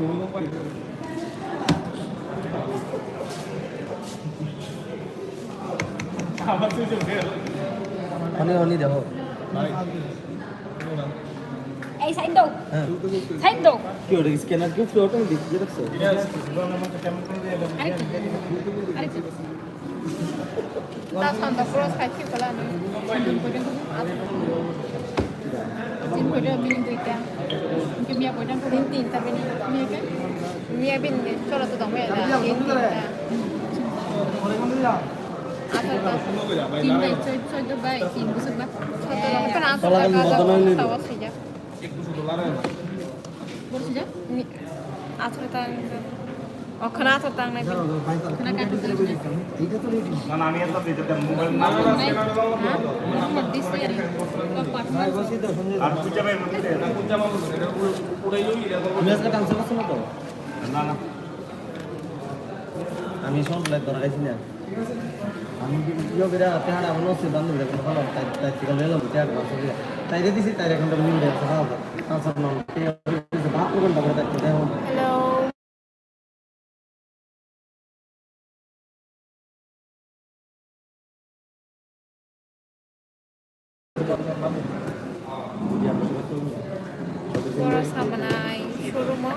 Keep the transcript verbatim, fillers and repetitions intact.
Honi, honi, deho. Ei, side daw. Hah. Side daw. Ki ore, scanner ki flow automatic, ye dekho? Arekta, arekta. Ta santa pura sai ki pala ni. Tin koidang ko. Tin koidang bini duita. Ki miya koidang ko. Tin, tinta bini. Miya ke? Miya bini cholo to dong me da. Tin, tinta. Asal ta. Tin bai, choi, choi do bai, tin busuk ba. Choi do dong me. Asal ta ka da tawa sija. Bor sija? Ni, asal ta. O, khana asal ta nai. Khana ka asal ta nai. Mobile number. Nai? Ha? Number this year. Ka partner. Ar puja bai. Message ka cancel করছো না তো? না, না। আমি সব লাইভ ধরা খাইছি না। আমি ভিডিও করে রাতে হারা হলো সে বান্ধব রে কোনো ভালো তাই তাই ঠিক আছে হলো বুঝে আর বাসে তাই রে দিছি তাই এখন তো নিয়ে আসা হবে। তাছাড়া নন কে ভাত কোন বাবরে তাই খেতে হবে। Hello. Boro samanai showroom o.